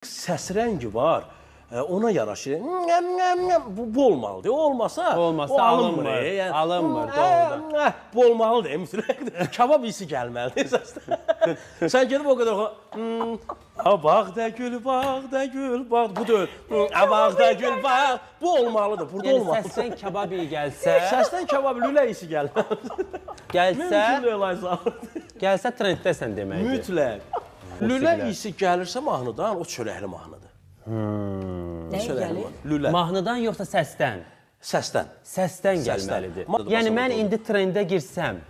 Səs rəngi var, ona yaraşır. Bu olmalıdır. O olmasa, o alınmır. Yəni, alınmır, doğrudan. Bu olmalıdır, mütləq. Kabab isi gəlməlidir səsdə. Sən gedib o qədər bağda gül, bağda gül, bağ. Bu deyil. Bağda gül, bağ. Bu olmalıdır, burada yəni, olmalıdır. Səsdən kabab iyi gəlsə... Səsdən kabab lülə isi gəlməlidir. Gəlsə... Mümkün deyil, Ayza. Gəlsə trenddəsən deməkdir. Mütləq. Lülə isi gəlirsə mahnıdan, o çörəkli mahnıdır. Nə gəlir? Lülə. Mahnıdan yoxsa səsdən? Səsdən. Səsdən gəlməlidir. Yəni mən indi trendə girsəm,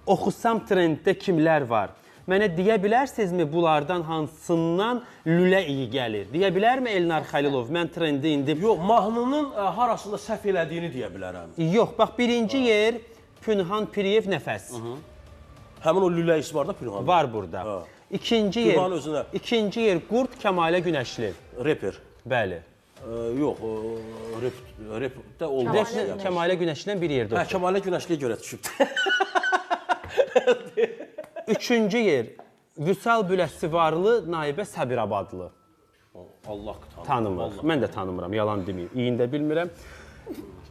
oxusam trenddə kimlər var? Mənə deyə bilərsinizmi bunlardan hansından lülə iyi gəlir? Deyə bilərmi Elnar Xəlilov? Mən trendi indi... Yox, mahnının harasında səhv elədiyini deyə bilərəm. Yox, bax birinci yer Pünhan Piriyev Nəfəs. Həmin o lülə isi var da Pünhan. Var burada. İkinci yer, ikinci yer Qurd Kəmalə Günəşli. Reper. Bəli. Yox, rep də olmaz. Kəmalə Günəşlinin bir yerdə oxuyur. Hə, Kəmalə Günəşliyə görə düşübdür. Üçüncü yer Vüsal Büləsivarlı, Naibə Sabirabadlı. Allah tanımır. Tanımır. Mən də tanımıram, yalan deməyim. İyini də bilmirəm.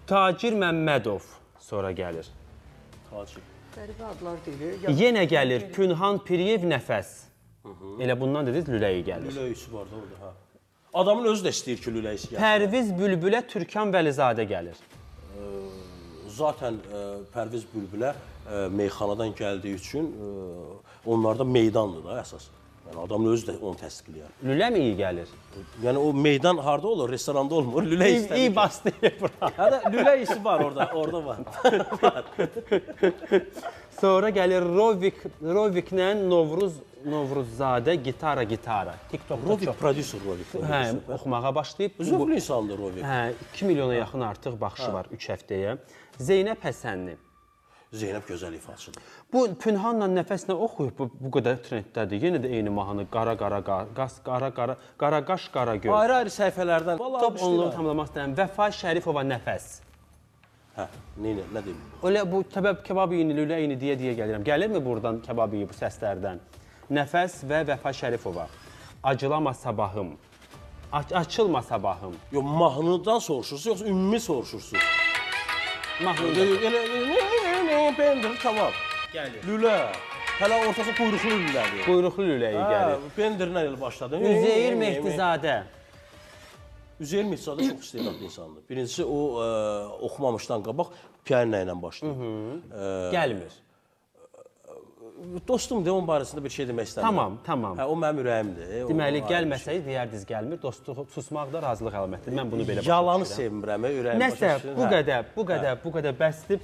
Tacir Məmmədov sonra gəlir. Tacir. Qəribə adlar deyilir. Yenə gəlir Pünhan Piriyev Nəfəs. Elə bundan dediniz, lüləyi gəlir. Lüləyi var da orada, hə. Adamın özü də istəyir ki, lüləyi gəlsin. Pərviz Bülbülə Türkan Vəlizadə gəlir. Zaten Pərviz Bülbülə meyxanadan gəldiyi üçün onlarda meydandır da əsas. Yəni adamın özü də onu təsdiqləyər. Lülə mi iyi gəlir? Yəni o meydan harda olur? Restoranda olmur. Lülə istəmir. İyi bastı bura. Hə də lülə isi var orada, orada var. Sonra gəlir Rovik, Roviklə Novruz Novruzzadə gitara gitara. TikTokda Rovik çox. Prodüser Rovik. Hə, oxumağa başlayıb. Zövqlü insandır Rovik. Hə, 2 milyona yaxın artıq baxışı var 3 həftəyə. Zeynəb Həsənli. Zeynəb gözəl ifaçıdır. Bu Pünhanla Nəfəs nə oxuyub bu qədər trenddədir. Yenə də eyni mahnı qara qara qas qara qara qara qaş qara göz. Ayrı-ayrı səhifələrdən. Top onluğu tamamlamaq istəyirəm. Vəfa Şərifova Nəfəs. Hə, nə deyim? Elə bu kəbab kebab yeyini, lülə yeyini deyə-deyə gəlirəm. Gəlirmi buradan kebab yeyi bu səslərdən? Nəfəs və Vəfa Şərifova. Acılama sabahım. Açılma sabahım. Yox, mahnıdan soruşursunuz, yoxsa ümumi soruşursunuz? Mahnıdan. Elə bendir kabab. Gəlir. Lülə. Hələ ortası quyruqlu lülədir. Quyruqlu lüləyi gəlir. Bendirlə elə başladı. Üzeyir Mehdizadə. Üzeyir Mehdizadə çox istedadlı insandır. Birincisi, o oxumamışdan qabaq pianino ilə başlayıb. Gəlmir. Dostum de, onun barəsində bir şey demək istəmirəm. Tamam, tamam. Hə, o mənim ürəyimdir. Deməli, gəlməsəydi deyərdiz gəlmir. Dostluq, susmaq da razılıq əlamətidir. Mən bunu belə başa düşürəm. Yalanı sevmirəm, ürəyim başa Nəsə, düşürəm. bu qədər, bu qədər, bu qədər bəsdir.